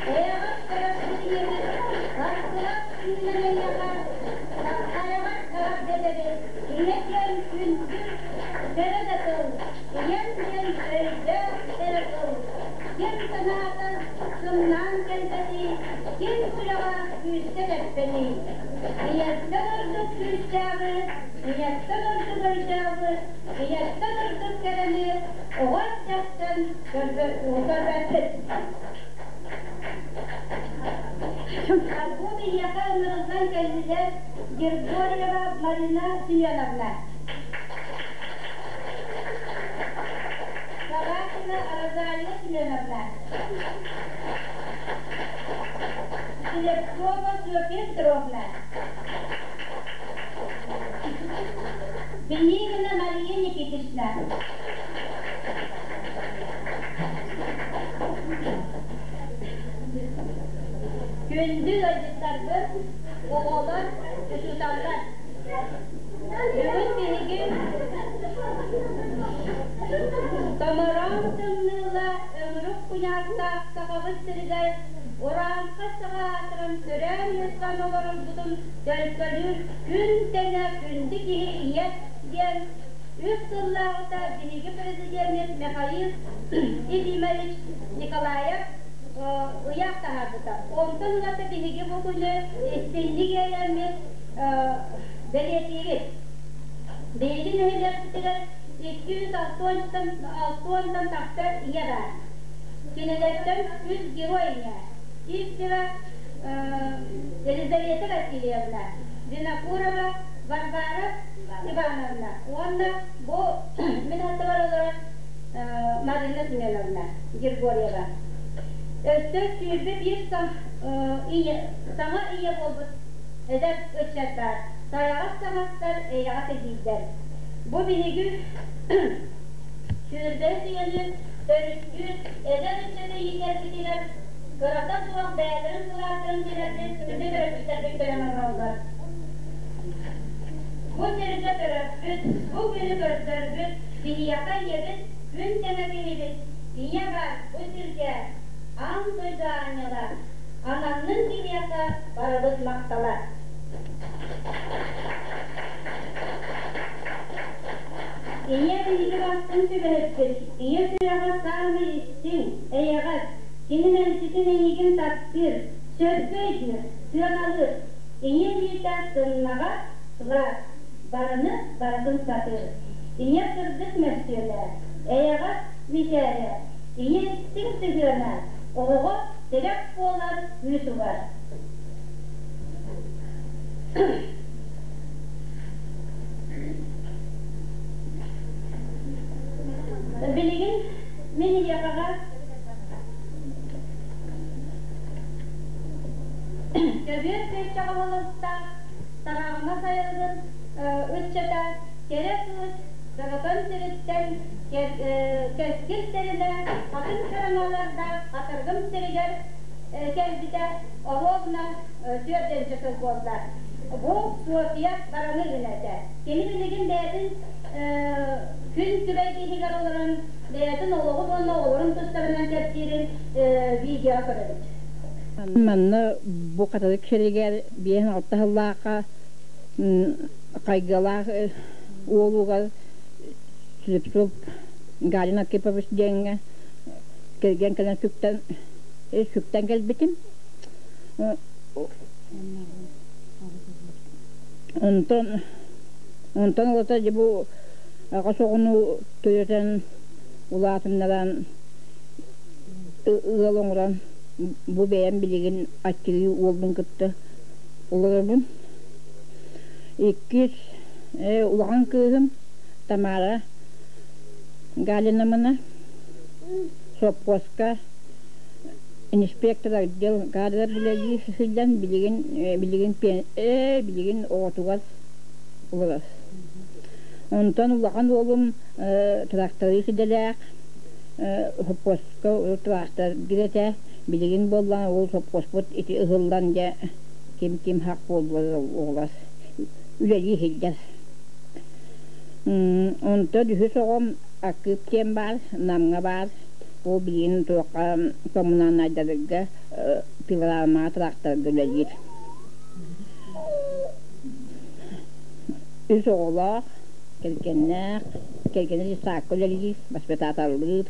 Эйэҕэс төрөппүт ийэбит саргылаах түүнүн эйиэхэ Хайаҕас эҕэрдэлэри ийэ диэн күндү кэрэ да тыл, ийэм диэн өйдөөх эрэ тыл. Ким санаата сымнаан кэлбэтий, ким сүрэҕэ күүскэ тэппэтий? Ийэттэн ордук күүстээҕи, ийэттэн ордук өйдөөҕү, ийэттэн ордук кэрэни оҕо эрдэхтэн көрбөппүт. Бу биһиэхэ ыҥырыллан кэллилэр Григорьева Марина Семеновна, Собакина Розалия Семеновна, Слепцова Софья Петровна, Пинигина Мария Никитична. Күндү ыалдьыттарбыт, оҕолор, учууталлар! Бүгүн биһиги томороон тымныыла өҥүрүк куйаастаах Сахабыт сиригэр урааҥхай саха аатыран төрөөн-үөскээн олорорбутун төлкөлүүр күн тэҥэ күндү киһи ийэ диэн үс сыллааҕыта биһиги президеммит Михаил Ефимович Николаев ыйаах таһаарбыта. Онтон ылата биһиги бу күнү истиҥник иэйэммит бэлиэтиибит. Биһиги нэһилиэкпитигэр 260-тан тахса ийэ баар. Кинилэртэн үс герой ийэ. Сивцева Елизавета Васильевна, Винокурова Варвара Ивановна уонна бу мин аттыбар олорор Марина Семеновна Григорьева. Өссө 21 саҥа ийэ буолбут эдэр ыччаттар, сайаҕас саҥастар, эйэҕэс эдьиийдэр. Бу биһиги сүүрбэһис үйэни төрүттүүр эдэр ыччаты иитэрбитигэр кырата суох бэйэлэрин кылааттарын киллэрбит күндү төрөппүттэрбит кэлэн олороллор. Бу сиргэ төрөппүт, бу күнү көрдөрбүт биһиэхэ ийэбит күн тэҥэ киһибит, ийэ баар бу сиргэ аан дойду аанньала, ананнын киһиэхэ барыбыт махтала. Ийэ биһиги бастыҥ сүбэһиппит, ийэ сүрэҕэ саамай истиҥ, эйэҕэс, кини мэлдьитин эйигин таптыыр, сөпкө өйдүүр, сыаналыыр. Ийэ илиитэ сымнаҕас, сылаас, барыны барытын сатыыр. Ийэ сырдык мөссүөнэ, эйэҕэс мичээрэ, ийэ истиҥ сыһыана оҕоҕо тирэх буолар күүс угар. Билигин мин ийэҕэҕэ Көбүөр күөччэҕэ уолаттаах Тараҕана сайылыгын ыччата кэрэ кыыс Доротон сириттэн кэскил тэринэ хатыҥ чараҥалардаах Хатыргым сиригэр кэлбитэ оруобуна түөртүнчэ сыл буолла. Бу Софья Бараныгина этэ. Кини билигин бэйэтин күн күбэй иһигэр олорон бэйэтин олоҕун уонна оҕолорун тустарынан кэпсиирин видео көрөбүт. Манна бу Хатырык сиригэр 5-6 сыллаахха Хайгылаах уолугар Слепцов Галин Архипович диэҥҥэ кэргэн кэлэн сүктэн сүктэн кэлбитим. Онтон онтон ылата дьэ бу аҕыс оҕону төрөтөн улаатыннаран ыал оҥорон бу бэйэм билигин аччыгый уолбун кытта олоробун. Иккис улахан кыыһым Тамара Галинамына сопхуоска инспектор отдел кадров үлэлии сылдьан билигин билигин билигин оҕотугар олорор. Онтон улахан уолум тракторист идэлээх сопхуоска трактор этэ. Билигин буоллаҕына ол сопхуоспут ити ыһыллан дьэ ким-ким хах буоллар оҕолор үлэлии сылдьар. Онтон үһүс оҕом Акыып диэн баар, Намҥа баар. Ол билигин туохха коммунальнайдарга пилорамаҕа тыраахтарга үлэлиир. Үс оҕолоох, кэргэннээх, кэргэнэ детсадка үлэлиир, воспитателлыыр.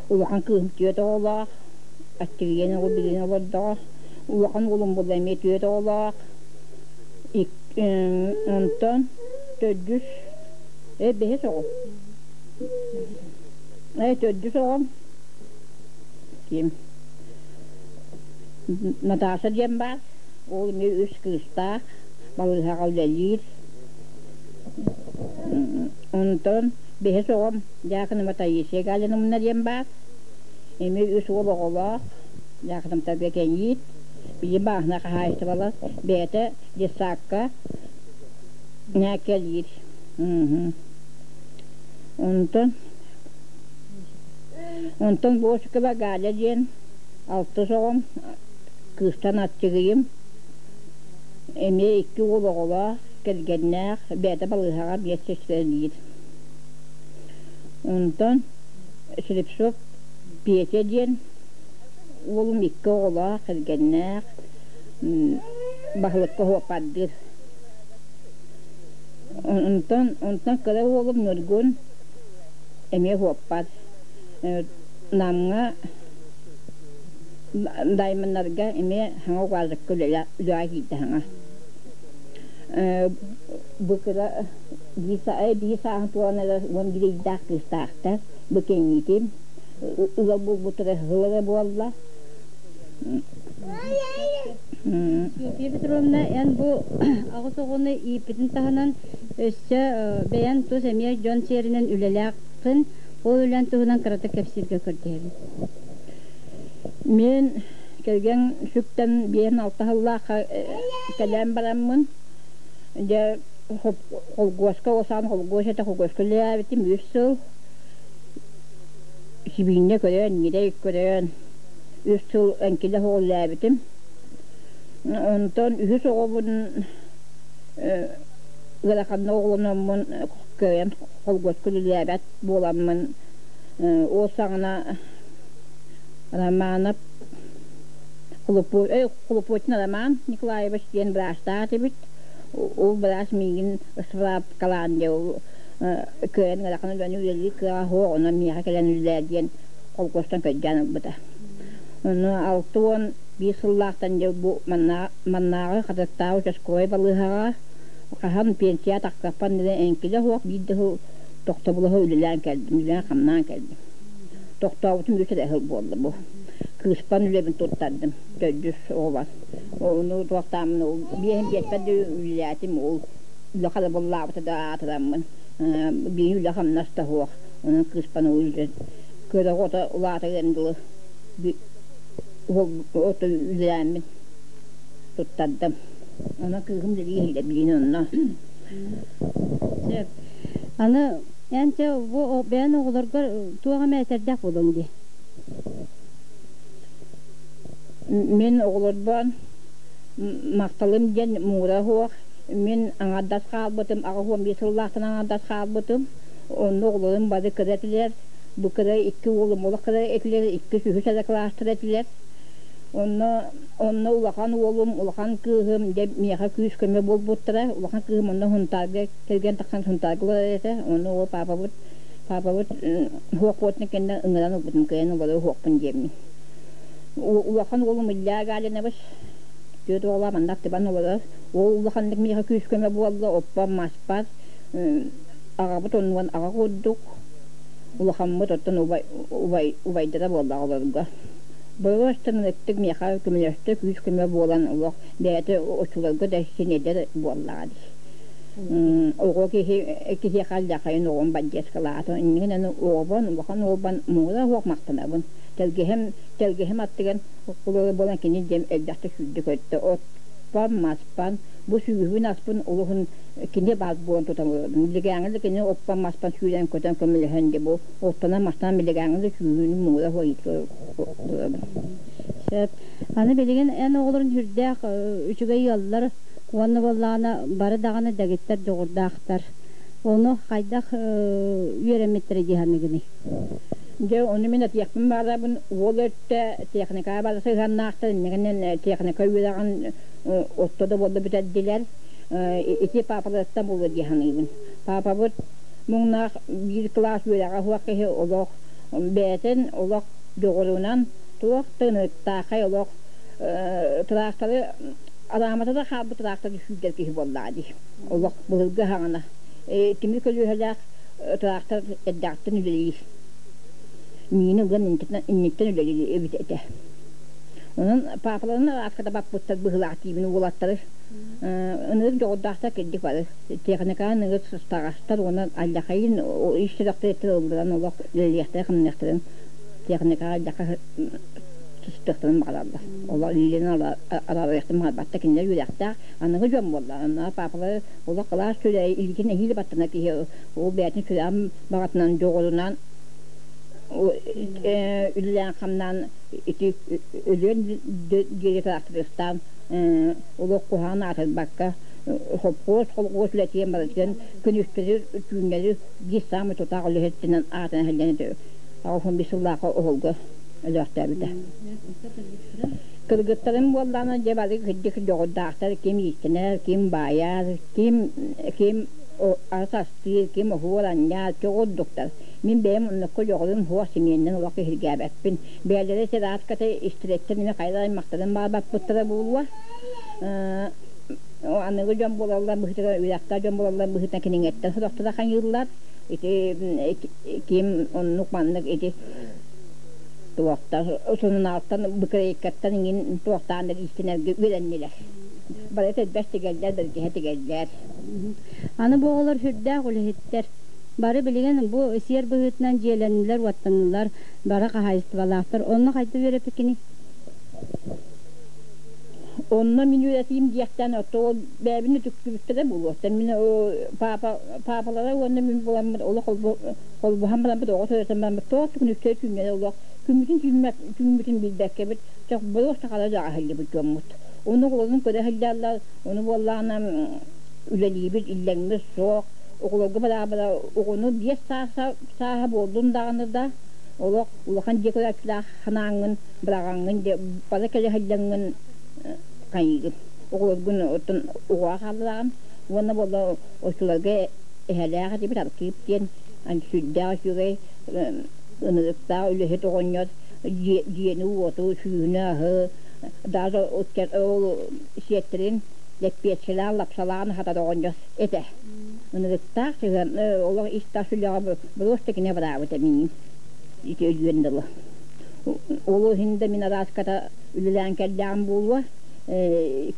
Улахан кыыһым түөрт оҕолоох, аччыгыйан оҕо билигин олордоҕо. Улахан уолум буолла эмиэ түөрт оҕолоох. Онтон төрдүс, бэһис оҕо. Төрдүс оҕом ким? Наташа диэн баар. Ол эмиэ үс кыыстаах, балыыһаҕа үлэлиир. Онтон бэһис оҕом Дьаакынова Таисия Галиновна диэн баар. Эмиэ үс уол оҕолоох, Дьаакынамтарга кэньиит, билигин бааһынай хаһаайыстыбалар, бэйэтэ детсадка нээккэлиир. Онтон онтон Босикова Галя диэн алтыс оҕом, кыыстан аччыгыйым, эмиэ икки уол оҕолоох, кэргэннээх, бэйэтэ балыыһаҕа биэс сиэстэрэлиир. Онтон Слепцов Петя диэн уолум икки оҕолоох, кэргэннээх, баһылыкка оһуоппардыыр. Онтон онтон кыра уолум Ньургун эмиэ оһуоппар. Намҥа Даймоннарга эмиэ саҥа угаазыкка үлэҕэ киирдэ саҥа. Бу кыра биир сааһын туолан эрэр 11 ыйдаах кыыстаахтар. Бу кэнниитин ыал буолбуттара сыл эрэ буолла. Софья Петровна, эн бу аҕыс оҕону ииппитин таһынан өссө бэйэҥ тус эмиэ дьон сиэринэн үлэлээххин, ол үлэҥ туһунан кыратык кэпсииргэ көрдөһөбүн. Мин кэргэн сүктэн 56 сыллаахха кэлэн бараммын, дьэ холкуоска осаан холкуос этэ холкуоска үлэлээбитим үс сыл. Сибиинньэ көрөн, ньирэй көрөн, үс сыл эҥкилэ суох үлэлээбитим. Онтон үһүс оҕобун ыараханнык оҕолономмун кыайан холкуоска үлэлээбэт буоламмын ол саҕана Романов Хлопотин Роман Николаевич диэн быраастаах этибит. Ол быраас миигин ыспыраапкалаан дьэ ол кыайан ыарахан үлэни үлэлиир кыаҕа суох, онон миэхэ кэлэн үлэлээ диэн холкуостан көрдөөн ылбыта. Ону 61 сыллаахтан дьэ бу маннааҕы Хатырыктааҕы участковай балыыһаҕа хаһан пенсия тахсыахпар диэри эҥкилэ суох биир да сыл тохтобула суох үлэлээн кэлдим, үлэлээн-хамнаан кэлдим. Тохтообутум үс эрэ сыл буолла бу. Кыыспан үлэбин туттардым, төрдүс оҕобор. Ону туохтааммын ол биэһин биэспэр да үлэлээтим, ол үлэ харабыллаабыта да аатыраммын биир үлэ-хамнас да суох. Онон кыыспан ол үлэ кыра оҕото улаатыан дылы ото үлэлээммин туттардым. Онон кыыһым үлэлии иһиллэр билигин онно. Сөп. Аны эн чэ бу бэйэн оҕолоргор туох эмэ этэрдээх буолуоҥ дии. Мин оҕолорбор махталым диэн муҥура суох. Мин аҥардас хаалбытым, 81 сыллаахтан аҥардас хаалбытым. Онно оҕолорум бары кыра этилэр. Бу кыра икки уолум олох кыра этилэр, иккис, үһүс эрэ кылаастар этилэр. Онно онно улахан уолум, улахан кыыһым дьэ миэхэ күүс-көмө буолбуттара. Улахан кыыһым онно Сунтаарга кэргэн тахсан Сунтаарга олорор этэ. Онно ол паапабыт паапабыт суох буолтун кэннэ ыҥыран ылбытым, кыайан олоруо суохпун диэммин. Улахан уолум Илья Галинович түөрт оҕолоох манна аттыбан олорор. Ол улаханнык миэхэ күүс-көмө буолла, оппор, маспар. Аҕабыт оннугар аҕа курдук, улахаммыт оттон убай, убай, убайдара буолла оҕолорго. Боруостан ынырыктык миэхэ көмөлөстө, күүс-көмө буолан олох бэйэтэ оччолорго да син эдэр буоллаҕа дии. Оҕо киһи киһиэхэ алдьархайын оҕом поддержкалаата. Иннигин аны оҕобун, улахан уолбун муҥура суох махтанабын. Тэлгэһэм, тэлгэһэм аттыгар олорор буолан кини дьэм элбэхтик сүүрдэ-көттө. Отпон, маспан, бу сүүһүбүн-аспын олуһун кини баар буолан тутан олоробун. Билигээҥҥэ да кини оппон-маспан сүүрэн-көтөн көмөлөһөн дьэ бу оттонон-мастанан билигээҥҥэ да сүүһүнүн муҥура суох иитэ олоробун. Сөп. Аны билигин эн оҕолорун сүрдээх үчүгэй ыаллар уонна буоллаҕына бары даҕаны дэгиттэр дьоҕурдаахтар. Ону хайдах үөрэммиттэрэ дии саныыгыный? Дьэ, ону мин этиэхпин баҕарабын, уол өттө техникаҕа бары сыһыаннаахтар, иннигинэн техника үөрэҕин отто да буолла бүтэрдилэр. Ити паапаларыттан буолуо дии саныыбын. Паапабыт муҥнаах биир кылаас үөрэҕэ суох киһи олох бэйэтин олох дьоҕурунан туох да ыныктаахай олох тыраахтары араамата да хаалбыт тыраахтары сүүрдэр киһи буоллаҕа дии. Олох былыргы аһаҕана. Тимир көлүөһэлээх тыраахтар эрдэҕиттэн үлэлиир. Миини ылыан инниттэн үлэлиир эбит этэ. Онон паапаларын арааската баппыттар быһыылаах диибин уолаттары. Ынырык дьоҕурдаахтар кырдьык бары. Техникаҕа ыныгы сыстаҕастар уонна алдьархайын ис сүрэхтэриттэн ылларан олох үлэлиэхтэрин-хамныахтарын техникаҕа алдьархай сыстыахтарын баҕараллар. Олох илиилэрин араарыахтарын баҕарбаттар. Кинилэр үөрэхтээх аныгы дьон буолла. Онно паапалары олох кылаас сүрэ илиитин эһиилэ баттана киһи ол бэйэтин сүрэҕин баҕатынан дьоҕурунан үлэлээн-хамнаан ити өлүөн диэри тыраахтарыстаан олох куһаҕан аатырбакка сопхуос холхуос үлэтигэр барытыгар күнүстэри түүннэри биир саамай тутаах үлэһиттэнэн аатынан иһиллэн 85 сыллаахха оһолго өлөөхтөөбүтэ. Кыргыттарым буоллаҕына дьэ бары кырдьык дьоҕурдаахтар ким иистэнэр, ким баайар, ким ким ас астыыр, ким оһуор анньар, чоҕурдуктар. Мин бэйэм оннукка дьоҕурум суох симиэннэн олох киһиргээбэппин. Бэйэлэрэ тетрадката истирэттэн эмэ хайа аймахтарын баҕарбаппыттара буолуо. Аныгы дьон буолаллар быһыытынан, үөрэхтээх дьон буолаллар быһыытынан кинигэттэн сорохторо хайыыллар. Ити ким оннук маннык ити туохтар сурунаалтан быкырейкаттан иҥин туохтаан да иистэнэргэ үөрэннилэр. Бары этэрбэс тигэллэр, бэргэһэ тигэллэр. Аны бу оҕолор сүрдээх үлэһиттэр. Бары билигин бу сиэр быһыытынан дьиэлэннилэр-уоттаннылар, бары хаһаайыстыбалаахтар. Онно хайдах үөрэппиккиний? Онно мин үөрэтиим диэхтэн отто ол бэйэбин үтүктүбүттэрэ буолуохтан мин папа папалара уонна мин буоламмыт олох холбоһон бараммыт оҕо төрөтөн бараммыт тоҕо күнүстэри түүннэри олох күммүтүн түүммүтүн билбэккэбит боруос сахалар дьаҕаһыллыбыт дьоммут ону оҕолорун көрө сылдьаллар ону буоллаҕына үлэлиибит иллэҥмит суох оҕолорго быраабыла оҕону 5 сааһа буоллун даҕаны да олох улахан дьиэ көрөөччүлээх санааҥҥын быраҕаҥҥын дьэ бары кэлэ сылдьаҥҥын хайыыгын оҕолоргун оттон оҕоҕо хааллараҕын уонна буолла оччолорго эһэлээх этибит Аркыып диэн сүрдээх үчүгэй ынырыктаах үлэһит оҕонньор дьиэни-уоту сүүнэ-аһы даже ол сиэттэрин лэппиэскэлээн лапсалаан аһатар оҕонньор этэ ынырыктаах сыһыан олох ис-тас үлэҕэ боруоста кини абыраабыта миигин ити өлүөн дылы Ол иһин да мин арааската үлэлээн кэллэҕим буолуо,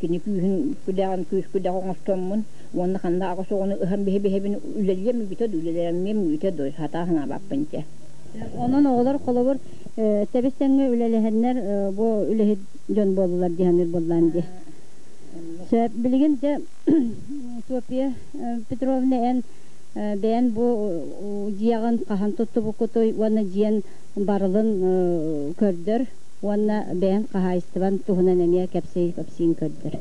кини күүһүн күдэҕин күүс күдэх оҥостоммун уонна ханна аҕыс оҕону ыһан биһи-биһибин үлэлиэм үгүтэ дуу, үлэлээммиэм үгүтэ дуу, сатаа санаабаппын дьэ. Онон оҕолор холобур тэбис-тэҥҥэ үлэлэһэннэр бу үлэһит дьон буоллулар дии саныыр буоллаан дии. Сөп. Билигин дьэ Софья Петровна эн бэйэн бу дьиэҕин хаһан туттубуккутуй уонна дьиэн барылын көрдөр уонна бэйэн хаһаайыстыбан туһунан эмиэ кэпсии кэпсиин көрдөр.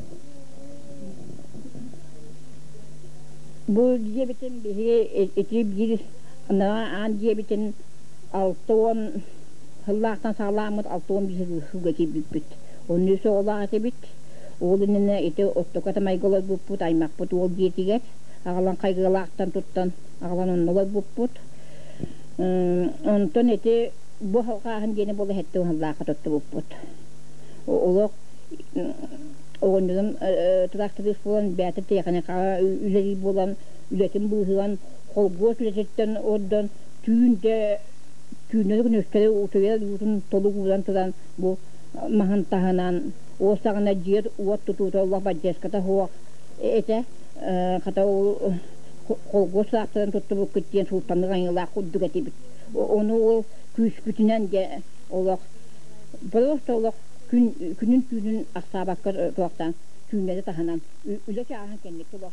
Бу дьиэбитин биһиги ити биир анараа аан дьиэбитин 60 сыллаахтан саҕалааммыт 65 сылга киирбиппит. Оннук оҕолоох этибит. Ол иннинэ ити оттоку атамайга олорбуппут, аймахпыт уол дьиэтигэр аҕалан хайгыалаахтан туттан аҕалан онно олорбуппут. Онтон ити бу халҕааһын диэни буола сэттэ уһаллаахха туттубуппут. Олох оҕонньорум тырахтарыыс буолан бэйэтэ тиэхиникаҕа үлэлиир буолан үлэтин быыһыган холгуос үлэтиттэн ордон түүн да түүннэри күнүстэри утуйар уутун толук ууран туран бу маһын таһынан ол саҕана дьиэ уот тутуута олох бадьыаската суох этэ хата ол холгуос саахтарын туттубуккут диэн султаннык айыылаах курдук этибит ону ол күүспүтүнэн дьэ олох просто олох күн күнүн түүнүн ахсаабакка туохтаан түүннэри таһынан үлэ чааһын кэнники олох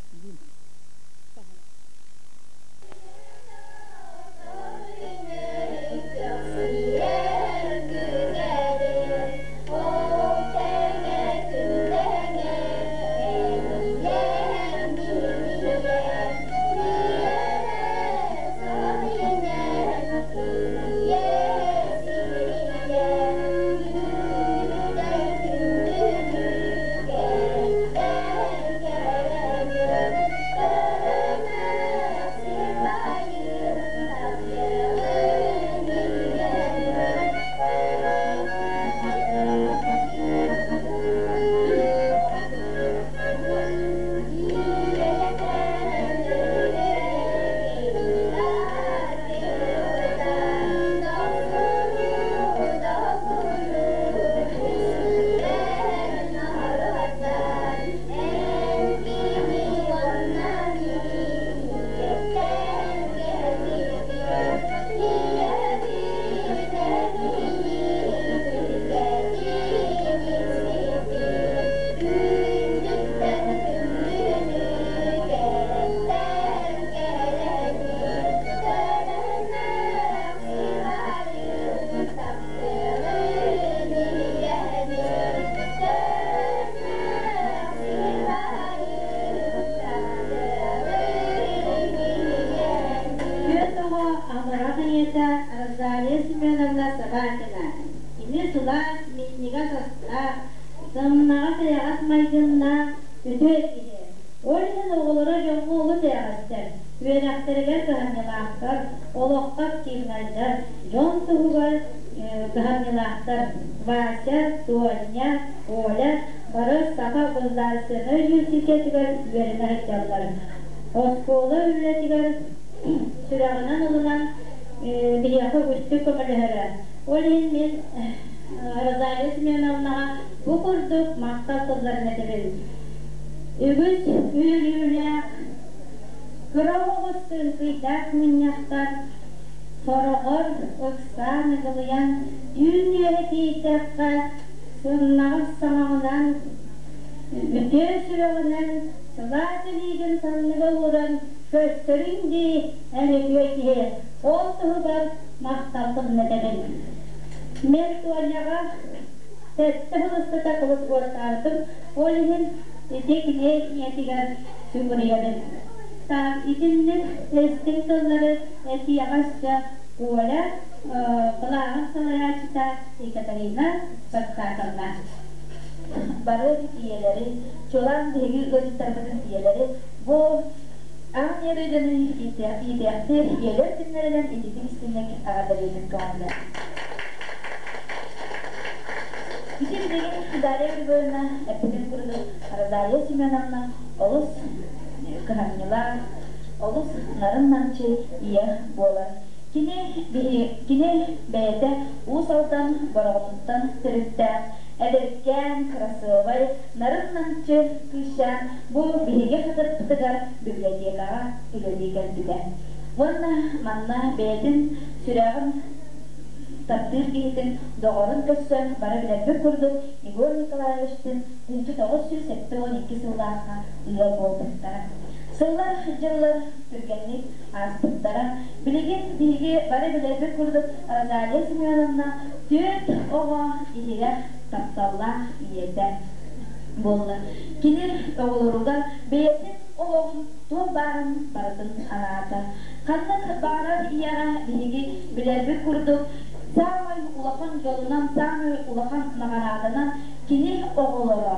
дууһалаах, сымнаҕас эйэҕэс майгыннаах үтүө киһи. Ол иһин оҕолоро дьоҥҥо олус эйэҕэстэр, үөрэхтэригэр кыһамньылаахтар, олоххо активнайдар, дьон туһугар кыһамньылаахтар. Вася, Тоня, Оля бары Саха государственнай университетыгар үөрэнэ сылдьаллар. Оскуола үлэтигэр сүрэҕинэн ылынан биһиэхэ үгүстүк көмөлөһөрө. Ол иһин мин Розалия Семеновнаҕа бу курдук махтал тылларын этэбин. Үгүс үөрүүлээх, кыра оҕус тыҥкыйдаах мунньахтар сороҕор ыксаан ыгылыйан түүн үөһэ тиийдэххэ сымнаҕас саҥаҕынан, үтүө сүрэҕинэн сылаас илиигин санныга ууран көрсөрүҥ дии эн үтүө киһи, ол туһугар махтал тылын этэбин. Мен Тоняҕа сэттэ сыл устата кылыс уоттаабытым, ол иһин ити кини ийэтигэр сүгүрүйэбин. Так, итинник истиҥ тыллары этиэҕэ өссө Коля кылааһын салайааччыта Екатерина Спартаковна. Бары ийэлэри, чуолаан биһиги ыалдьыттарбытын ийэлэри бу аан ийэ дойдуну иитиэхтиир ийэлэр күннэринэн ититик истиҥник эҕэрдэлиибин көҥүллэр. Ити билигин Дарья Григорьевна эппитин курдук Розалия Семеновна олус кыһамньылаах, олус нарын-намчы ийэ буолар. Кини, кини бэйэтэ Уус Алдан Бороҕонуттан төрүттээх, эдэркээн, кырасыабай, нарын-намчы кыысчаан бу биһиги хатырыкпытыгар библиотекаҕа үлэлии кэлбитэ. Уонна манна бэйэтин сүрэҕин таптыыр киһитин доҕорун көрсөн бары билэрбит курдук Егор Николаевичтыын 1972 сыллаахха ыал буолбуттара. Сыллар дьыллар түргэнник ааспыттара. Билигин биһиги бары билэрбит курдук Розалия Семеновна түөрт оҕо иһирэх тапталлаах ийэтэ буолла. Кини оҕолоругар бэйэтин олоҕун туох баарын барытын анаата. Ханнык баҕарар ийэҕэ биһиги билэрбит курдук саамай улахан дьолунан, саамай улахан наҕарааданан кини оҕолоро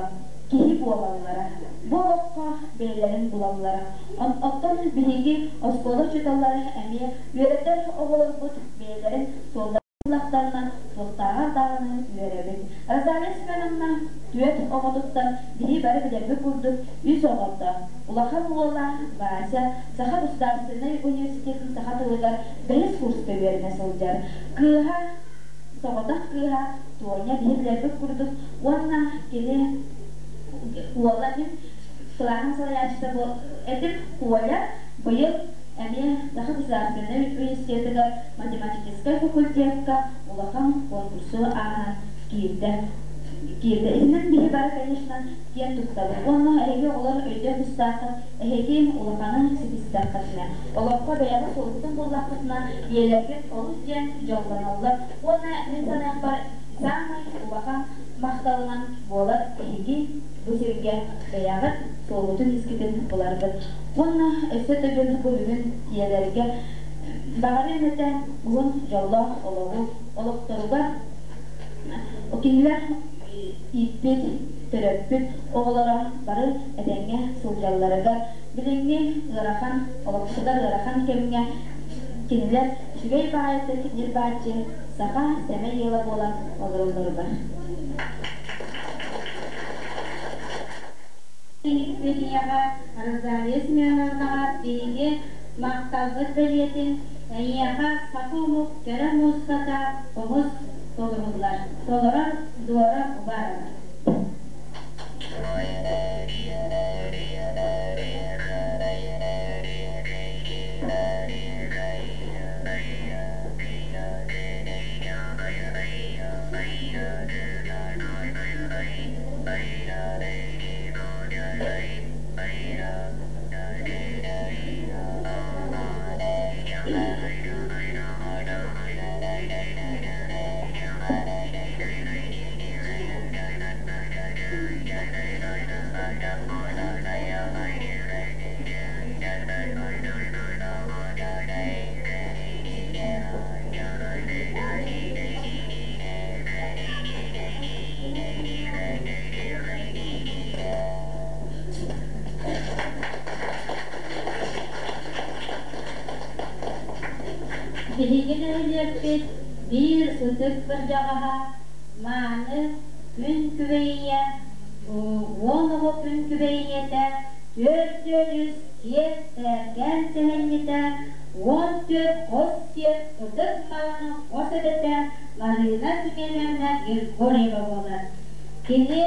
киһи буолаллара. Бу олоххо бэйэлэрин булаллара. Оттон биһиги оскуола учууталлара эмиэ үөрэтэр оҕолорбут бэйэлэрин суолларын туохтааҕар даҕаны үөрэбит. Розалия Семеновна түөрт оҕотуттан биһи бары билэрбит курдук үс оҕото. Улахан уола Вася Саха государственнай университетын саха тылыгар бэһис курска үөрэнэ сылдьар. Кыыһа, соҕотох кыыһа Тоня биһи билэрбит курдук уонна кини уола мин кылааһым салайааччыта этим Коля быйыл эмиэ Саха государственнай университетыгар математическай факультекка улахан конкурсу ааһан киирдэ. Киирдэ. Итинэн биһи бары, конечно, киэн туттабыт. Уонна эһиги оҕолор өйдөөх тустааххыт, эһиги улаханы ситистэххитинэ, олоххо бэйэҕит суолгутун буллаххытына, ийэлэргит олус диэн дьоллоноллор. Уонна мин саныахпар саамай улахан махталынан буолар эһиги бу сиргэ бэйэҕит суолгутун искитин буларгыт. Уонна өссө төгүл бу бүгүн ийэлэргэ баҕарыам этэ уһун дьоллоох олоҕу олохторугар кинилэр ииппит, төрөппүт оҕолоро бары этэҥҥэ сылдьалларыгар, билиҥҥи ыарахан олохпутугар ыарахан кэмҥэ кинилэр үчүгэй баҕайытык ньир-бааччы саха сэмэй ыала буолан олороллоругар. Ийэҕэ Розалия Семеновнаҕа биһиги махталбыт бэлиэтин эйиэхэ саха омук кэрэ муусуката хомус толоруллар. Толорор Дора Уварова. Биһиги нэһилиэкпит биир ытык кырдьаҕаһа, мааны күн күбэй ийэ, уон оҕо күн күбэй ийэтэ, 43 сиэн сээркээн сэһэнньитэ, 14 хос сиэн ытык мааны хос эбэтэ Марина Семеновна Григорьева буолар. Кини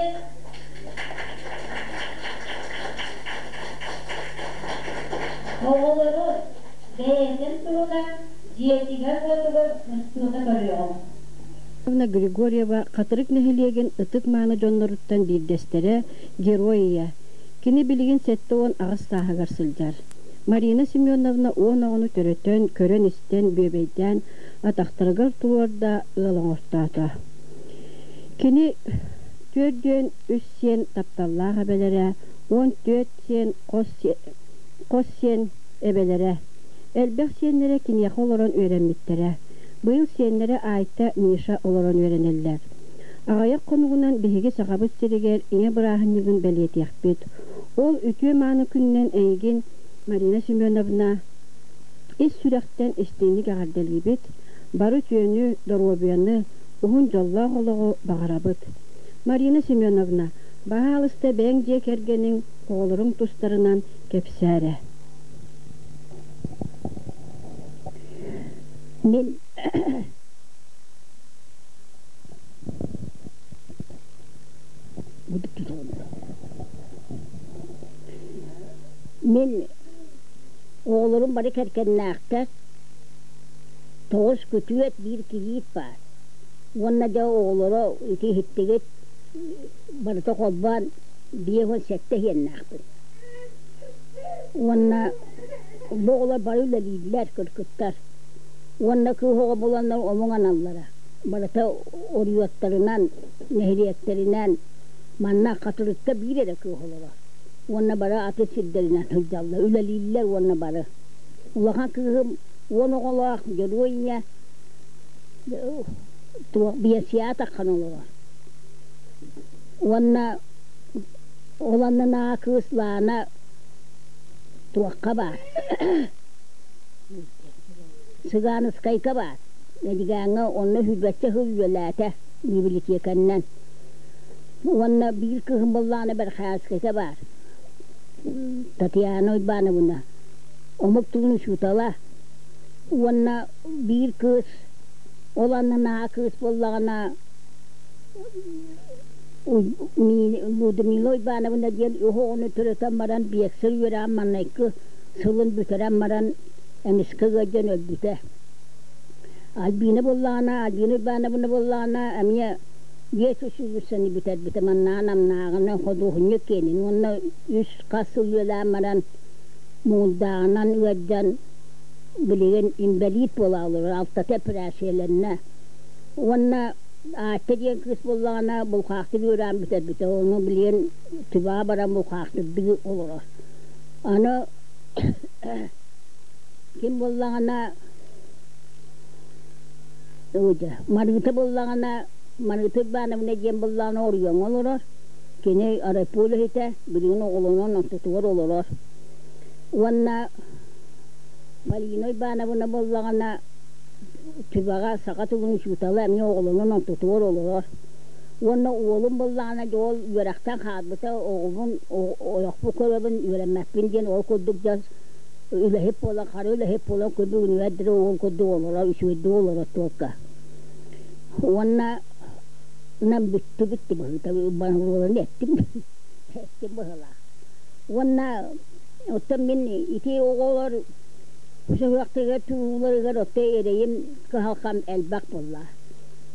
оҕолору бэйэтин туһунан дьиэтигэр-уотугар устуута көрүөҕүҥ. Григорьева Хатырык нэһилиэгин ытык-мааны дьонноруттан биирдэстэрэ, Герой ийэ. Кини билигин 78 сааһыгар сылдьар. Марина Семеновна 10 оҕону төрөтөн, көрөн-истэн, бүөбэйдээн, атахтарыгар туруорда, ыал оҥортоото. Кини 43 сиэн тапталлаах эбэлэрэ, 14 сиэн хос сиэн эбэлэрэ. Элбэх сиэннэрэ киниэхэ олорон үөрэммиттэрэ. Быйыл сиэннэрэ Айта, Миша олорон үөрэнэллэр. Аҕыйах хонугунан биһиги Сахабыт сиригэр Ийэ бырааһынньыгын бэлиэтиэхпит. Ол үтүө-мааны күнүнэн эйигин, Марина Семеновна, ис сүрэхтэн истиҥник эҕэрдэлиибит, бары үтүөнү, доруобуйаны, уһун дьоллоох олоҕу баҕарабыт. Марина Семеновна, баһаалыста бэйэҥ дьиэ кэргэниҥ, оҕолоруҥ тустарынан кэпсээ эрэ. Мин Мин оҕолорум бары кэргэннээхтэр, тоҕус күтүөт, биир кийиит баар. Уонна дьэ оҕолоро ити иһиттигит барыта холбоон 57 иһиэннээхпин. Уонна бу оҕолор бары үлэлииллэр, кыргыттар. Уонна кыыс оҕо буланнар омук аналлара. Барыта оройуоттарынан, нэһилиэктэринэн манна Хатырыкка биир эрэ кыыс олорор. Уонна бары атын сирдэринэн сылдьаллар, үлэлииллэр уонна бары. Улахан кыыһым 10 оҕолоох дьоруой ийэ туох биэнсийэҕэ таххан олорор. Уонна ол аннынааҕы кыыс Лаана туохха баар Цыганскайга баар. Эдьигээҥҥэ онно сүүрбэччэ сыл үлэлээтэ бибилитиэкэннэн. Уонна биир кыыһым буоллаҕына Бэрхээскэйгэ баар. Татьяна Уйбаановна омук тылын учуутала. Уонна биир кыыс ол аннынааҕы кыыс буоллаҕына Людмила Уйбаановна диэн үс оҕону төрөтөн баран биэксэр үөрэҕин маҥнайгы сылын бүтэрэн баран эмискэ ыалдьан өлбүтэ. Альбина буоллаҕына, Альбина Ивановна буоллаҕына эмиэ биэс училищены бүтэрбитэ. Маннааҕын амнааҕынан худуоһунньук киэнин уонна үс хас сыл үөлээн баран муҥурдааҕынан ыалдьан билигин инбэлиит буола олорор, алтата эпэрээссийэлэннэ. Уонна Аачча диэн кыыс буоллаҕына булхаахтык үөрээн бүтэрбитэ. Ону билигин Тываҕа баран булхаахтырдыы олорор. Аны ким буоллаҕына Марыыта буоллаҕына Марыыта Ивановна диэн буоллаҕына оройуоҥҥа олорор. Кини райпо үлэһитэ, билигин оҕолонон ортотугар олорор. Уонна Полина Ивановна буоллаҕына Түбэҕэ саха тылын учуутала эмиэ оҕолонон ортотугар олорор. Уонна уолум буоллаҕына дьэ ол үөрэхтэн хаалбыта оҕобун ойохпун көрөбүн үөрэммэппин диэн ол курдук дьэ үлэһит буолан хара үлэһит буолан күн бүгүнүгэр диэри ол курдук олорор үчүгэйдик олорор туолка. Уонна нам бүттүбүт быһыыта уолун эттим эттим быһыылаах. Уонна оттон мин ити оҕолор Сүһүөхтэригэр турууларыгар оттон эрэйим, кыһалҕам элбэх буолла.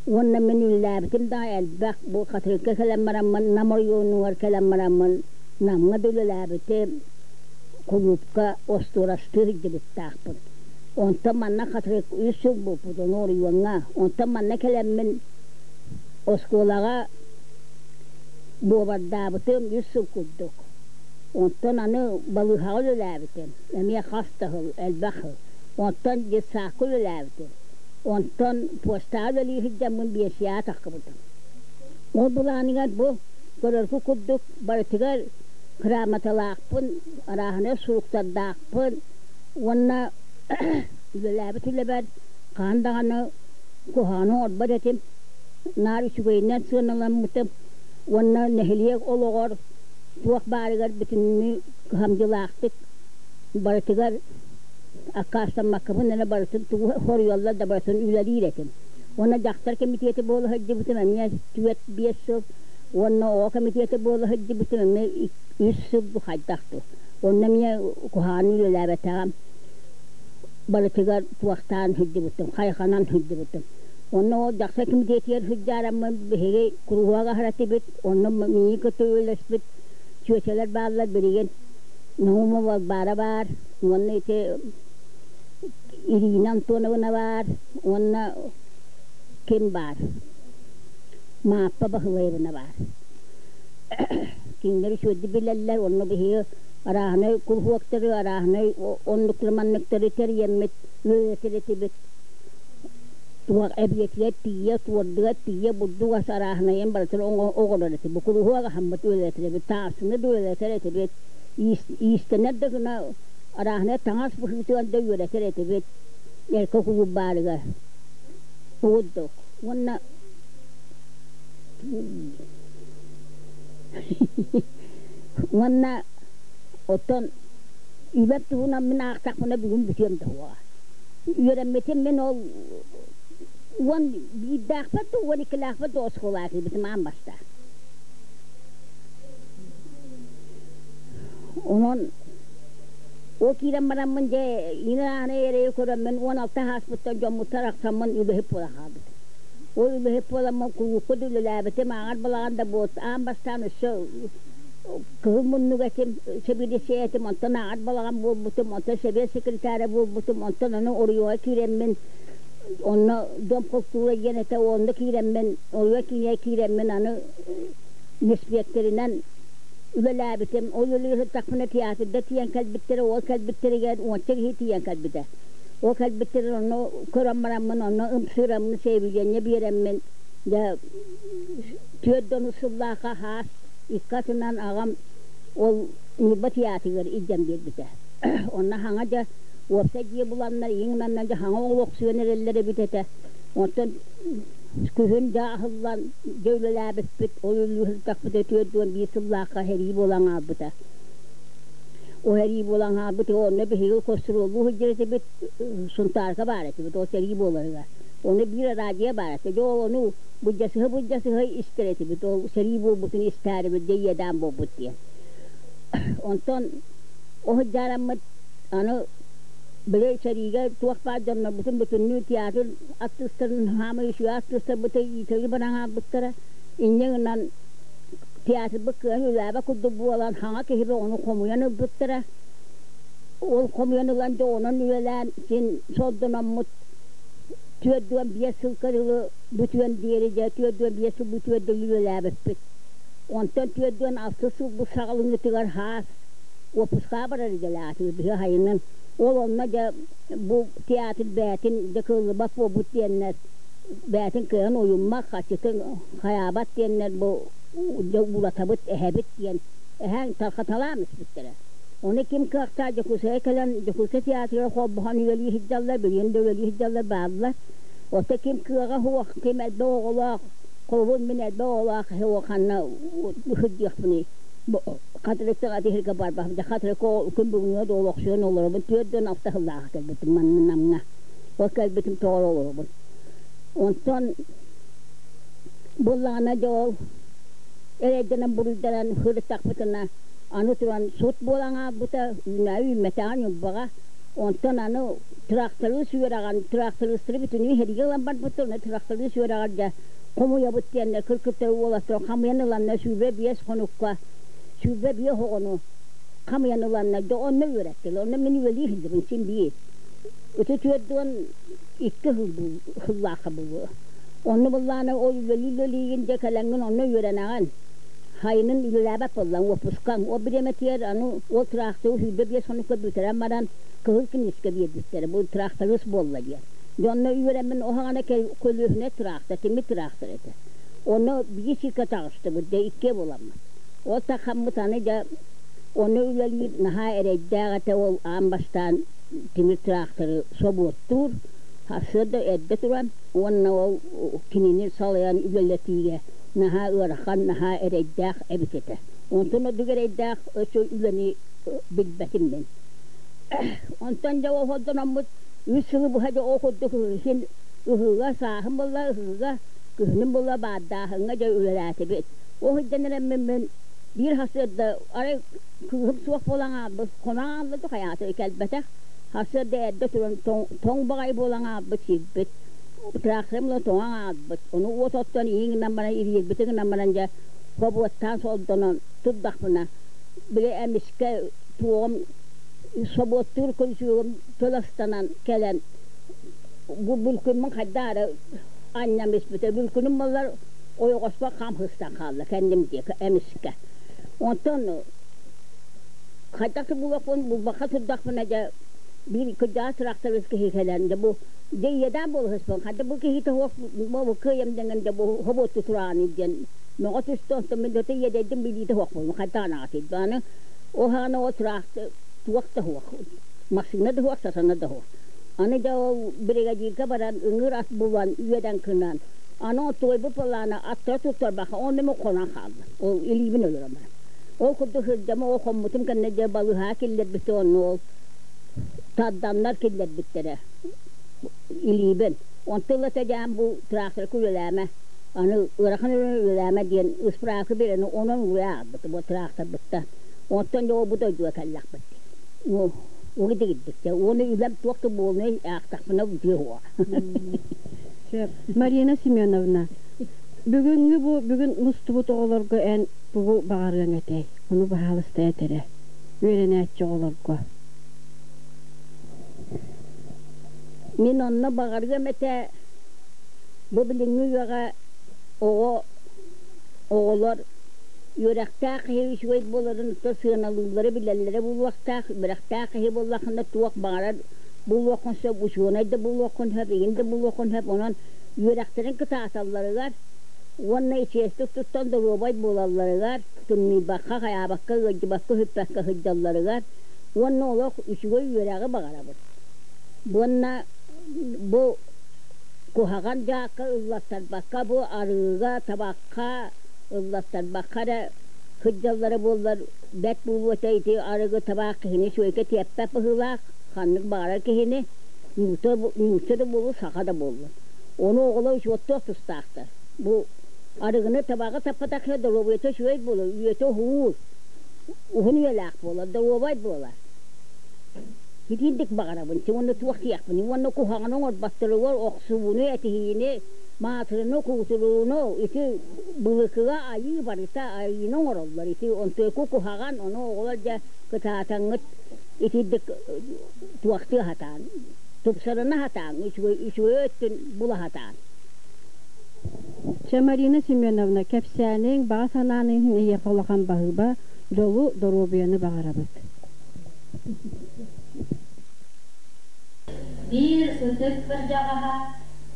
Уонна мин үлэлээбитим да элбэх. Бу Хатырыкка кэлэн бараммын, Нам оройуонугар кэлэн бараммын, Намҥа да үлэлээбитим, кулуупка остуорастыы сылдьыбыттаахпын. Онтон манна Хатырык үс сыл буолбут, ону оройуоҥҥа. Онтон манна кэлэммин оскуолаҕа буобардаабытым үс сыл курдук. Онтон аны балыыһаҕа үлэлээбитим. Эмиэ хас да сыл, элбэх сыл. Онтон детсадка үлэлээбитим. Онтон постаҕа үлэлии сылдьаммын биэнсийэҕэ тахсыбытым. Ол былааныгар бу көрөргүт курдук барытыгар грамоталаахпын, арааһынай суруктардаахпын уонна үлэлээбит үлэбэр Хаһан даҕаны куһаҕаны оҥорбот этим. Наар үчүгэйинэн сыаналаммытым уонна нэһилиэк олоҕор туох баарыгар бүтүннүү кыһамдьылаахтык барытыгар аккаастаммаккабын эрэ барытын тугу хоруйаллар да барытын үлэлиир этим. Уонна дьахтар кэмитиэтэ буола сылдьыбытым эмиэ 4-5 сыл уонна оҕо кэмитиэтэ буола сылдьыбытым эмиэ 3 сыл бу хайдах дуу. Онно эмиэ куһаҕаны үлэлээбэтэҕим. Барытыгар туохтаан сылдьыбытым, хайҕанан сылдьыбытым. Онно ол дьахтар кэмитиэтигэр сылдьаараммын биһиги куруһуок аһар этибит, онно миигин кытта үлэлэспит чүөчэлэр бааллар билигин Наумова Балбаара баар уонна ити Ирина Антоновна баар уонна ким баар Мааппа Баһылаевна баар. Кинилэр үчүгэйдик билэллэр уонна биһиги арааһынай куруһуоктары, арааһынай оннуктары-манныктары тэрийэммит үөрэтэр этибит. Туох эбиэтигэр тиийэ, туордугар тиийэ бурдук ас арааһынайын барытын оҥорор этибит. Куруһуок аһаммыт үөрэтэр этибит, таассыны да үөрэтэр этибит, иистэнэр да гына арааһынай таҥас быһыытыгар да үөрэтэр этибит. Эркэ кулууп баарыгар. Курдук. Уонна уонна оттон үлэм туһунан мин аахтахпына бүгүн бүтүөм да суоҕа. Үөрэммитим мин ол 11-дээхпэр да 12-лээхпэр да оскуолаҕа киирбитим аан бастаан. Онон ол киирэн бараммын дьэ иҥин-ааны эрэйи көрөммүн 16 ааспыттан дьоммуттан арахсаммын үлэһит буола хаалбытым. Ол үлэһит буоламмын кулуупка да үлэлээбитим, ааҕар балаҕан да буолт аан бастаан өссө кыһыл муннук этим, сэбиэдиссэй этим, онтон ааҕар балаҕан буолбутум, онтон сэбиэт секретара буолбутум, онтон аны оройуоҥҥа киирэммин, онно дом култуура диэн этэ, онно киирэммин, оройуон киинигэр киирэммин аны иниспиэктэринэн үлэлээбитим. Ол үлэлии сырыттахпына театрга тиийэн кэлбиттэрэ, ол кэлбиттэригэр уонча киһи тиийэн кэлбитэ. Ол кэлбиттэрин онно көрөн бараммын, онно ымсыыраммын, сэбилиэнньэ биэрэммин, дьэ 40 сыллаахха хаас икки атынан аҕам ол Ньурба театрыгар илдьэн биэрбитэ. Онно хаҥа дьэ уопсай дьиэ буланнар, иҥ-манна дьэ хаҥа олохсуйан эрэллэр эбит этэ. Онтон күһүн дьэ аһыллан дьэ үлэлээбиппит, ол үлэлээбиппит 41 сыллаахха сэрии буолан хаалбыта. Ол сэрии буолан хаалбыт, онно биһиги костуруоллуу сылдьар этибит, Сунтаарга баар этибит, ол сэрии буоларыгар. Онно биир радио баар этэ. Дьэ ол ону былдьасыһа-былдьасыһа истэр этибит, ол сэрии буолбутун истээрибит, дьэ иэдээн буолбут диэн. Онтон ол сылдьаараммыт аны били сэриигэ туох баар дьоннорбутун бүтүннүү театр артыыстарын хаамай үчүгэй артыыстарбыты иитэри баран хаалбыттара. Инньэ гынан театрбыт кыайан үлээбэ курдук буолан хаҥа киһи ону хомуйан ылбыттара. Ол хомуйан ылан дьэ онон үлэлээн син сордономмут 45 сылга дылы бүтүөн диэри дьэ 45 сыл бүтүөр дылы үлэлээбиппит. Онтон 46 сыл бу саҕаланыытыгар хаас уоппускаҕа барар идэлээх биһи хайынан ол онно дьэ бу театр бэйэтин дьэ кыаллыбат буолбут диэннэр бэйэтин кыайан уйуммат хаччытын хайаабат диэннэр бу дьэ уулатабыт эһэбит диэн эһээн тархаталаан испиттэрэ. Ону ким кыахтаах Дьокуускайга кэлэн Дьокуускай театрыгар холбоһон үлэлии сылдьаллар, билигин да үлэлии сылдьаллар бааллар. Оттон ким кыаҕа суох, ким элбэх оҕолоох, холобур мин элбэх оҕолоох ханна сылдьыахпыный? Хатырыктан атыһырга барбахпын, дьэ Хатырыкка күн бүгүҥҥэ да олохсуйан олоробун, 46 сыллааҕы кэлбитим манна Намҥа. Ол кэлбитим тоҕо олоробун. Онтон буоллаҕына дьэ ол эрэйдэнэн буруйданан сырыттахпытына аны туран сут буолан хаалбыта, үүнээйи үүммэтэҕэ Ньурбаҕа. Онтон аны тырахтарыыс үөрэҕин, тырахтарыыстары бүтүннүү сэриигэ ылан барбыттар, онно тырахтарыыс үөрэҕэр дьэ хомуйабыт диэннэр кыргыттар уолаттар хамыйан ыланнар 25 хонукка 25 оҕону хамыйан ыланнар дьэ онно үөрэттилэр. Онно мин үлэлии сылдьабын син биир. Ити 42 сыллаахха буолуо. Онно быллаана ол үлэлии-үлэлиигин дьэ кэлэҥҥин онно үөрэнэҕин. Сайынын үлэлээбэт буоллаҥ уоппускаҥ. Ол бириэмэтигэр аны ол тыраахтары 25 хонукка бүтэрэн баран кыһыл киниискэ биэрбиттэрэ. Бу тыраахтарыыс буолла диэн. Дьэ онно үөрэммин оһоҕоно көлүөһүнэ тыраахтар, тимир тыраахтар этэ. Онно биир сиргэ таҕыстыбыт, дьэ иккиэ буоламмыт. Ол тахаммыт аны дьэ онно үлэлиир наһаа эрэйдээх этэ ол аан бастаан тимир тыраахтары собуоттуур. Сарсыарда эрдэ туран уонна ол кинини салайан үлэлэтиигэ наһаа ыарахан, наһаа эрэйдээх эбит этэ. Онтон ордук эрэйдээх өссө үлэни билбэтим мин. Онтон дьэ оһолдономмут үс сылы быһа дьэ ол курдук иһин ыһыыга сааһым буолла ыһыыга, күһүнүм буолла баардааһыҥҥа дьэ үлэлээтибит. Ол сылдьан эрэммин мин биир сарсыарда арай кыыһым суох буолан хаалбыт, хонон хаалла да хайаата кэлбэтэх. Сарсыарда эрдэ туран тоҥ баҕайы буолан хаалбыт сирбит. Тракторым ыла тоҥон хаалбыт. Ону уот оттон иин гынан баран, ириэрбити гынан баран дьэ хобуоттаан солдонон турдахпына, били эмискэ туоҕум собуоттуур күрүчүөгүм тыл астанан кэлэн бу бүлкүммүн хайдах эрэ анньан испитэ. Бүлкүнүм буоллар ойоҕоспор хам сыстан хаалла кэнним диэки эмискэ. Онтон хайдах да булуохпун булбакка турдахпына дьэ биир кырдьаҕас тырахтарыыс киһи кэлэн дьэ бу дьэ иэдээн буолуһуспун хайда бу киһи тоһуох бу кыайам дэҥэн дьэ бу хобуотту турааны диэн мөҕө түстэ онтон мин дьэ иэдэйдим билиитэ суох буоллум хайдах анаҕатый аны ол хаана ол тыраахты туох да суох массыына да суох сатана да суох аны дьэ ол бригадирга баран ыҥыыр ат булан үөдэн кынан аны туойбут былаана аттара туттарбакка онно мин хонон хааллым ол илиибин өлөрөн баран Ол курдук сылдьама ол хоммутум кэннэ дьэ балыыһаҕа киллэрбитэ онно ол тарданнар киллэрбиттэрэ илиибин. Онтон ылата дьаам бу тракторга үлэлээмэ, аны ыарахан үлэни үлэлээмэ диэн ыспыраапка биэрэн онон уурайа аҕалбытым бу тракторбыттан. Онтон дьэ ол бу дойдуга кэллэхпит. Угу дигирдик дьэ уонна үлэм туох да буолунай аахтахпына дьиэ уоҕа. Марина Семеновна, бүгүҥҥү бу бүгүн мустубут оҕолорго эн тугу баҕарыаҥ этэй? Ону баһаалыста эт эрэ. Үөрэнээччи оҕолорго. Мин онно баҕарыам этэ бу билиҥҥи үйэҕэ оҕо оҕолор үөрэхтээх киһи үчүгэй буоларын сыаналыыллара билэллэрэ буолуохтаах. Үөрэхтээх киһи буоллаххына туох баҕарар буолуоххун сөп, учуонай да буолуоххун сөп, игин да буолуоххун сөп. Онон үөрэхтэрин кытааталларыгар уонна ичигэстик туттан доруобай буолалларыгар, тымныйбакка, хайаабакка, ыалдьыбакка, сүппэккэ сылдьалларыгар уонна олох үчүгэй үөрэҕи баҕарабын. Уонна бу куһаҕан дьаакка ыллаттарбакка, бу арыыга, табахха ыллаттарбакка эрэ сылдьаллара буоллар бэрт буолуо этэ. Ити арыгы, табаах киһини үчүгэйгэ тиэппэт быһыылаах, ханнык баҕарар киһини, нуучча да буоллун, саха да буоллун. Ону оҕолор учуоттуох тустаахтар. Бу арыгыны табаҕы таппатахха доруобуйата үчүгэй буолар, үйэтэ уһуур, уһун үйэлээх буолар, доруобай буолар. Итинник баҕарабын, уонна туох диэхпиний, уонна куһаҕаны оҥорботторугар охсууну, этиһиини, маатырыны, куутурууну ити былыкыга айыы барыта айыыны оҥороллор. Ити онтуойку куһаҕан, ону оҕолор дьэ кытаатаҥҥыт итирдик туохтуу сатаан, тупсарына сатаан, үчүгэй, үчүгэй өттүн була сатаан. Чэ, Марина Семеновна, кэпсээниҥ, баҕа санааныҥ иһин эйиэхэ улахан баһыыба, дьолу, доруобуйаны баҕарабыт. Биир ытык кырдьаҕаһа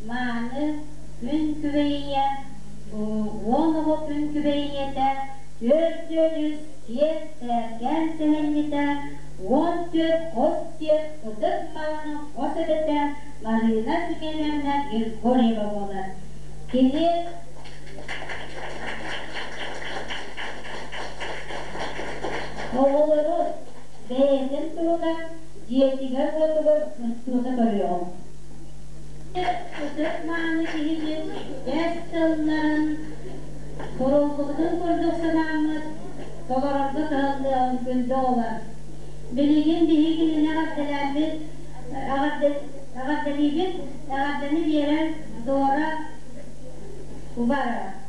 мааны күн күбэйийэ, уон оҕо күн күбэйийэтэ, түөрт сиэр сээркээн сэһэнньитэ, 14 хос сиэр ытык мааны хос эбэтэ Марина Семеновна Григорьева буолар. Кини оҕолору бэйэтин туһунан дьиэтигэр-уотугар устуута көрүөҕүҥ. Ытык мааны киһибит кэс тылларын суруллубутун курдук санааммыт толорорго кыһаллыаҕын күндү оҕолор. Билигин биһиги кинини эҕэрдэлээммит эҕэрдэлиибит, эҕэрдэни биэрэн Дора Уварова.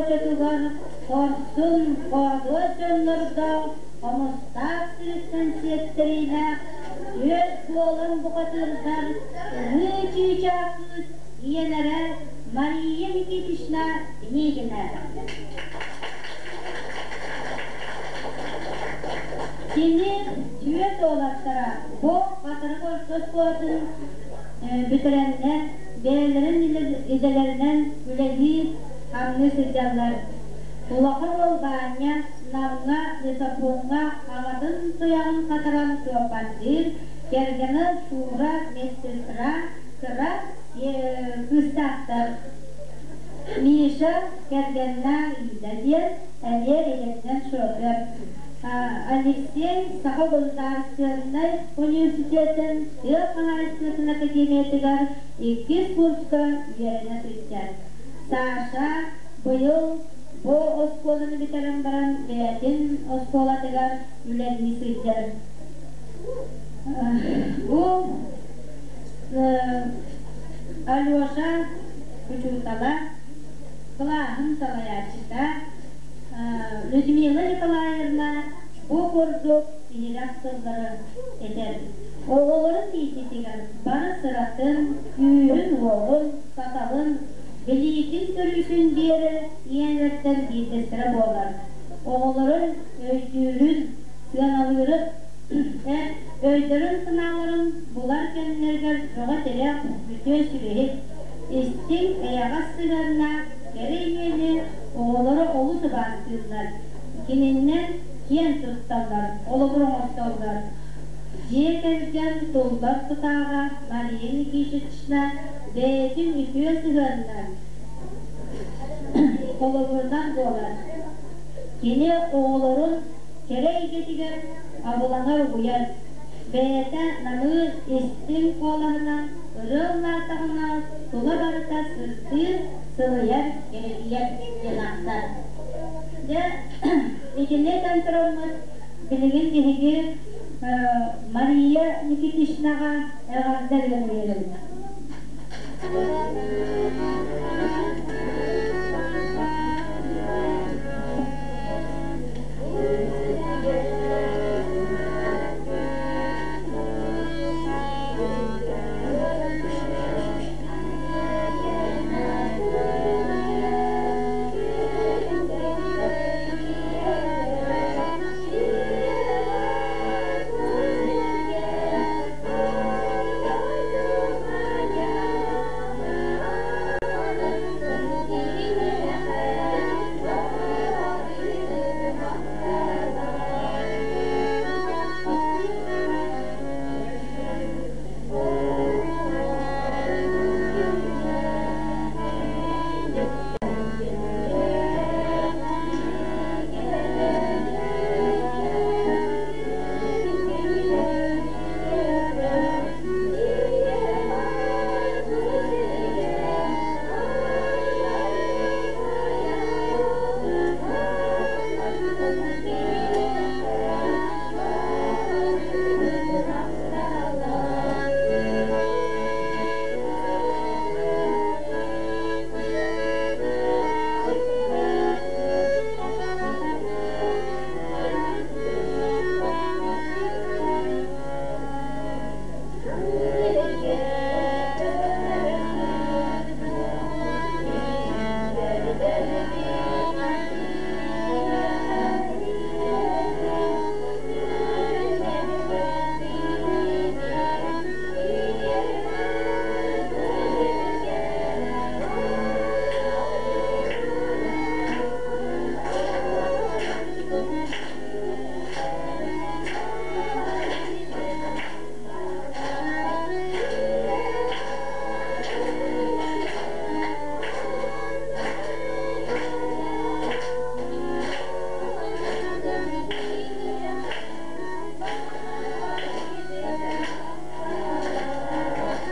хочотугар хорсун, хоодуот дьоннордоох Хомустаах сириттэн сиэттэриилээх түөрт буолан бухатыырдар Ымыы чыычаах кыыс ийэлэрэ Мария Никитична Пинигина. Кини түөрт уолаттара бу Хатырык орто оскуолатын бүтэрэннэр бэйэлэрин идэлэринэн үлэлии хамныы сылдьаллар. Улахан уол Баанньа Намҥа лесопуҥҥа аҕатын туйаҕын хатаран суоппардыыр, кэргэнэ Шура медсестра, кыра кыыстаахтар. Миша кэргэннээх Ида диэн эмиэ идэтинэн шофер. Алексей Саха государственнай университетын тыа хаһаайыстыбатын академиятыгар иккис курска үөрэнэ сылдьар. Саша быйыл бу оскуоланы бүтэрэн баран бэйэтин оскуолатыгар үлэлии сылдьар. Бу Алеша учуутала, кылааһын салайааччыта Людмила Николаевна бу курдук иһирэх тыллары этэр. Оҕолорун иитиитигэр бары сыратын, күүһүн-уоҕун, саталын, билиитин-көрүүтүн биэрэр ийэлэртэн биирдэстэрэ буолар. Оҕолорун өйдүүрүн, сыаналыырын, өйдөрүн-санааларын булар кэмнэригэр бөҕө-тирэх, үтүө сүбэһит, истиҥ, эйэҕэс сыһыаннаах кэрэ ийэни оҕолоро олус убаастыыллар, кининэн киэн тутталлар, холобур оҥостоллор. Дьиэ кэргэн туллар тутааҕа Мария Никитична бэйэтин үтүө сыһыанынан, холобурунан буолар. Кини оҕолорун кэрэ эйгэтигэр абылаҥар угуйар, бэйэтэ намыын истиҥ куолаһынан ырыа ыллаатаҕына тула барыта сырдыыр, сылыйар, кэрэтийэр диэн ахтар. Дьэ, итини этэн тураммыт, билигин биһиги Мария Никитичнаҕа эҕэрдэ ырыаны биэрэбит.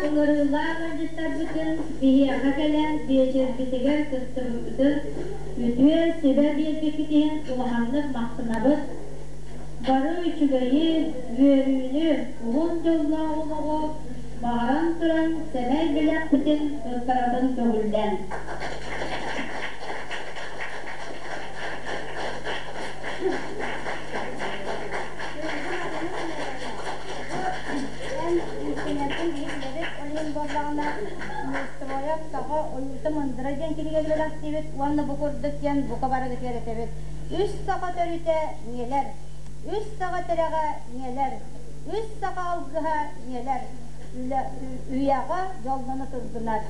Ыҥырыылаах ыалдьыттарбытын биһиэхэ кэлэн биэчэрбитигэр кыттыбыккытын, үтүө сүбэ биэрбиккит иһин улаханнык махтанабыт. Бары үчүгэйи, үөрүүнү, уһун дьоллоох олоҕу баҕаран туран сэмэй бэлэхпитин туттарабын көҕүллэн. Эһигиттэн биһи билэбит, ол иһин буоллаҕына Неустроев Саха ойуута мындыра диэн кинигэни бэлэхтиибит уонна бу курдук диэн бука барыгытыгар этэбит. Үс саха төрүтэ ийэлэр, үс саха тирэҕэ ийэлэр, үс саха алгыһа ийэлэр, үйэҕэ дьоллоно турдунар.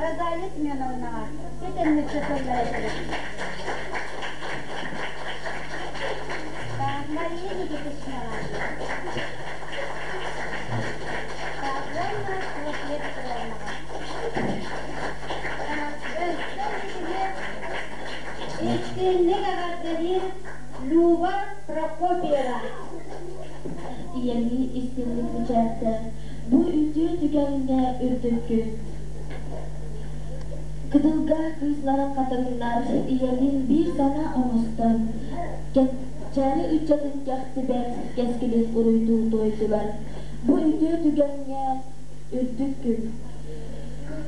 Розалия Семеновнаҕа ситиммит тыллар этибит. Мария Никитичнаҕа уонна Софья Петровнаҕа. Өссө итини истиҥник эҕэрдэлиир Люба Прокопьева. Ийэлии истиҥник мичээрдэ, бу үтүө түгэҥҥэ үрдүккүн. Кытылга кыысларын хатыҥнар ийэлиин биир санаа оҥостон, кэнчээри ыччатын кэхтибэт кэскилин уруйдуу туойдулар. Бу үтүө түгэҥҥэ үрдүк күн.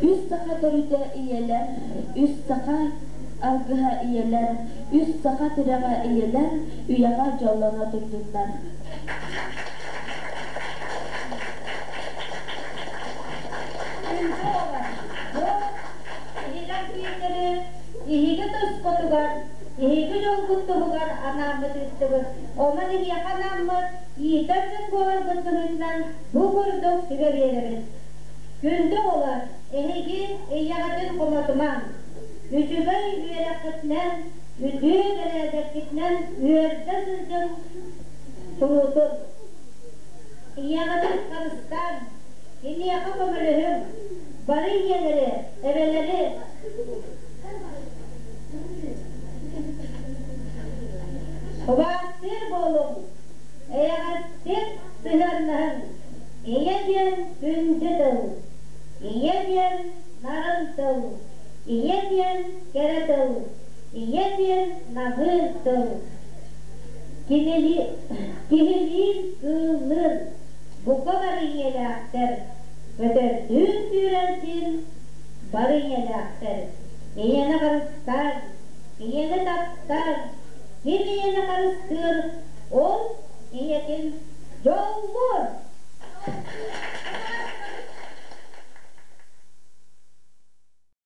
Үс саха төрүтэ ийэлэр, үс саха аргыһа ийэлэр, үс саха тирэҕэ ийэлэр үйэҕэ дьоллоно турдуннар. Күндү оҕолор, бу иһирэх биэчэри эһиги тускутугар, эһиги дьолгут туһугар анааммыт ыыттыбыт. Онон эһиэхэ анааммыт иитэр дьон буоларбыт быһыытынан бу курдук сүбэ биэрэбит. Күндү оҕолор, эһиги ийэҕитин хомотумаҥ. Үчүгэй үөрэххитинэн, үтүө бэрээдэккитинэн үөрдэ сылдьыҥ куруутун. Ийэҕитин харыстааҥ, киниэхэ көмөлөһүҥ. Бары ийэлэри, эбэлэри убаастыыр буолуҥ, эйэҕэстик сыһыаннаһыҥ. Ийэ диэн күндү тыл, ийэ диэн нарын тыл, ийэ диэн кэрэ тыл, ийэ диэн намыын тыл. Киһилиин кыыллыын бука бары ийэлээхтэр, көтөрдүүн сүүрэрдиин бары ийэлээхтэр. Ийэни харыстаан, ийэни таптаан, ким ийэни харыстыыр,